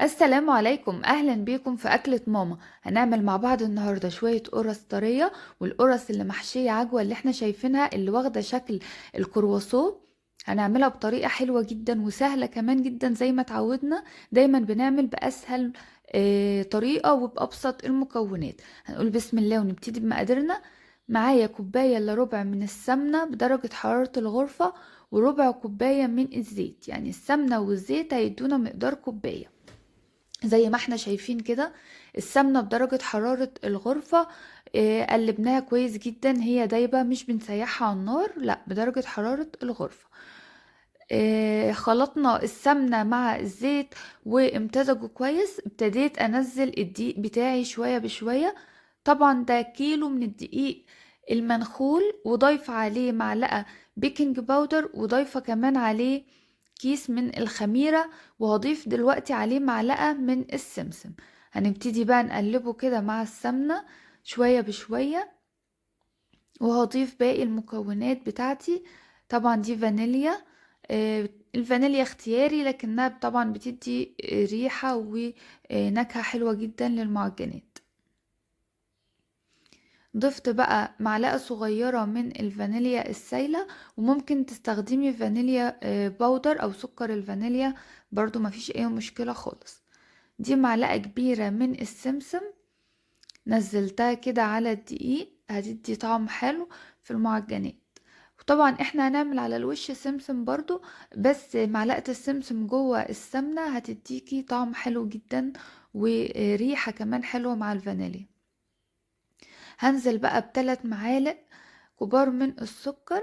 السلام عليكم، اهلا بيكم في اكلة ماما. هنعمل مع بعض النهاردة شوية قرص طرية، والقرص اللي محشية عجوة اللي احنا شايفينها اللي واخدة شكل الكرواسون. هنعملها بطريقة حلوة جدا وسهلة كمان جدا، زي ما اتعودنا دايما بنعمل بأسهل طريقة وبأبسط المكونات. هنقول بسم الله ونبتدي بمقاديرنا. معايا كوباية الا ربع من السمنة بدرجة حرارة الغرفة، وربع كوباية من الزيت، يعني السمنة والزيت هيدونا مقدار كوباية زي ما احنا شايفين كده. السمنة بدرجة حرارة الغرفة، قلبناها كويس جدا، هي دايبة مش بنسيحها على النار، لا بدرجة حرارة الغرفة. خلطنا السمنة مع الزيت وامتزجوا كويس. ابتديت انزل الدقيق بتاعي شوية بشوية. طبعا ده كيلو من الدقيق المنخول، وضايفة عليه معلقة بيكنج باودر، وضايفة كمان عليه كيس من الخميرة، وهضيف دلوقتي عليه معلقة من السمسم. هنبتدي بقى نقلبه كده مع السمنة شوية بشوية، وهضيف باقي المكونات بتاعتي. طبعا دي فانيليا، الفانيليا اختياري لكنها طبعا بتدي ريحة ونكهة حلوة جدا للمعجنات. ضفت بقى معلقة صغيرة من الفانيليا السايلة، وممكن تستخدمي فانيليا باودر او سكر الفانيليا برضو مفيش اي مشكلة خالص. دي معلقة كبيرة من السمسم نزلتها كده على الدقيق، هتدي طعم حلو في المعجنات. وطبعا احنا هنعمل على الوش سمسم برضو، بس معلقة السمسم جوه السمنة هتديكي طعم حلو جدا وريحة كمان حلوة مع الفانيليا. هنزل بقى بثلاث معالق كبار من السكر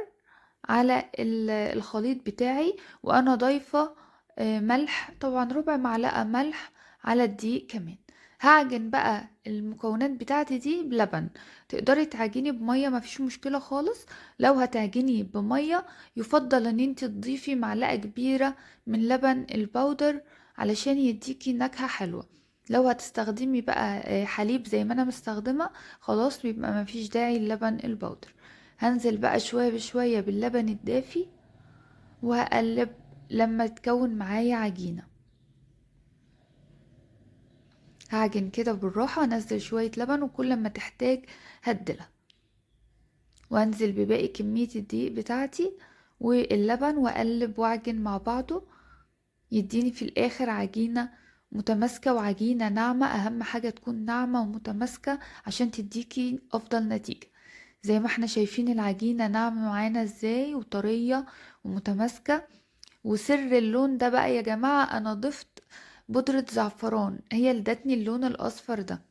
على الخليط بتاعي، وانا ضايفة ملح، طبعا ربع معلقة ملح على الدقيق كمان. هعجن بقى المكونات بتاعتي دي بلبن، تقدري تعجني بمية مفيش مشكلة خالص. لو هتعجني بمية يفضل ان انت تضيفي معلقة كبيرة من لبن البودر علشان يديكي نكهة حلوة. لو هتستخدمي بقى حليب زي ما انا مستخدمة خلاص بيبقى مفيش داعي للبن البودر. هنزل بقى شوية بشوية باللبن الدافي وهقلب لما تكون معايا عجينة. هعجن كده بالراحة، انزل شوية لبن وكل ما تحتاج هدلها، وانزل بباقي كمية الدقيق بتاعتي واللبن واقلب واعجن مع بعضه، يديني في الاخر عجينة متماسكة وعجينة ناعمة. اهم حاجة تكون ناعمة ومتماسكة عشان تديكي افضل نتيجة. زي ما احنا شايفين العجينة ناعمة معانا ازاي وطرية ومتماسكة. وسر اللون ده بقى يا جماعة، انا ضفت بودرة زعفران هي اللي ادتني اللون الاصفر ده.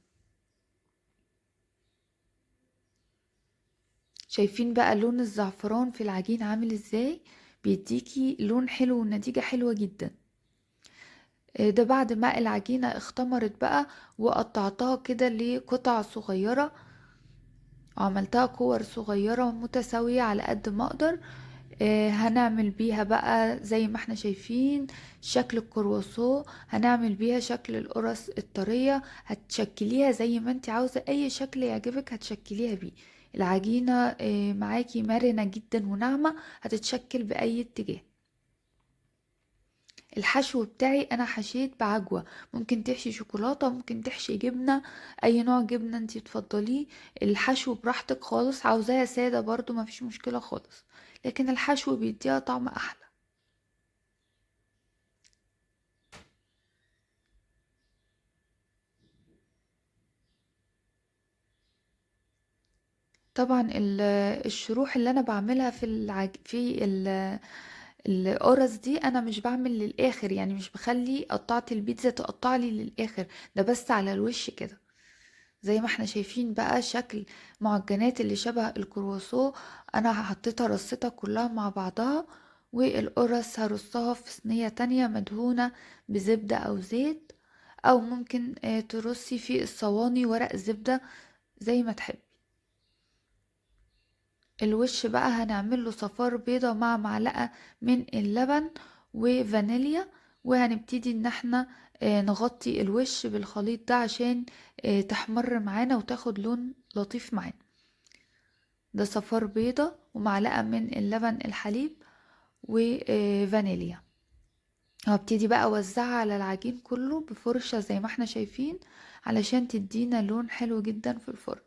شايفين بقى لون الزعفران في العجين عامل ازاي، بيديكي لون حلو ونتيجة حلوة جدا. ده بعد ما العجينة اختمرت بقى وقطعتها كده لقطع صغيرة، وعملتها كور صغيرة متساوية على قد ما اقدر. هنعمل بيها بقى زي ما احنا شايفين شكل الكرواسون، هنعمل بيها شكل القرص الطرية. هتشكليها زي ما انت عاوزة، اي شكل يعجبك هتشكليها بيه. العجينة معاكي مرنة جدا وناعمة، هتتشكل بأي اتجاه. الحشو بتاعي انا حشيت بعجوة، ممكن تحشي شوكولاتة، ممكن تحشي جبنة، اي نوع جبنة انتي تفضليه. الحشو براحتك خالص، عاوزاها سادة برضو مفيش مشكلة خالص، لكن الحشو بيديها طعم احلى. طبعا الشروح اللي انا بعملها في القرص دي انا مش بعمل للاخر، يعني مش بخلي قطعة البيتزا تقطع لي للاخر، ده بس على الوش كده. زي ما احنا شايفين بقى شكل معجنات اللي شبه الكرواسون، انا حطيتها رصيتها كلها مع بعضها، والقرص هرصها في صينية تانية مدهونة بزبدة او زيت، او ممكن ترصي في الصواني ورق زبدة زي ما تحبي. الوش بقى هنعمل له صفار بيضة مع معلقة من اللبن وفانيليا، وهنبتدي ان احنا نغطي الوش بالخليط ده عشان تحمر معانا وتاخد لون لطيف معانا. ده صفار بيضة ومعلقة من اللبن الحليب وفانيليا. وابتدي بقى اوزعها على العجين كله بفرشة زي ما احنا شايفين علشان تدينا لون حلو جدا في الفرن.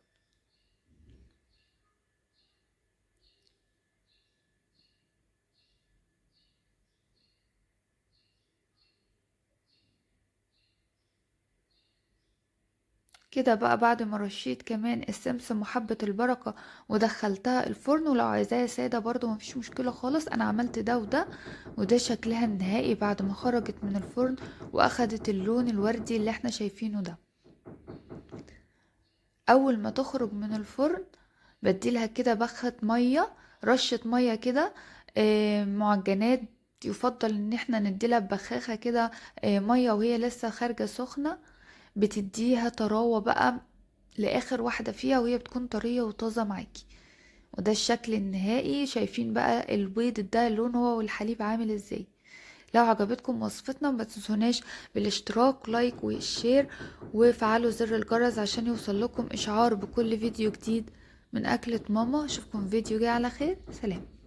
كده بقى بعد ما رشيت كمان السمسم وحبة البركة ودخلتها الفرن، ولو عايزاها سادة برضو مفيش مشكلة خالص، انا عملت ده وده، وده شكلها النهائي بعد ما خرجت من الفرن واخدت اللون الوردي اللي احنا شايفينه ده. اول ما تخرج من الفرن بديلها كده بخة مية، رشة مية كده، معجنات يفضل ان احنا نديلها ببخاخة كده، مية وهي لسه خارجة سخنة، بتديها طراوة بقى لآخر واحدة فيها وهي بتكون طرية وطازة معاكي. وده الشكل النهائي. شايفين بقى البيض ده اللون هو والحليب عامل ازاي. لو عجبتكم وصفتنا ما تنسوناش بالاشتراك like وال share، وفعلوا زر الجرس عشان يوصل لكم اشعار بكل فيديو جديد من أكلة ماما. اشوفكم فيديو جاي على خير. سلام.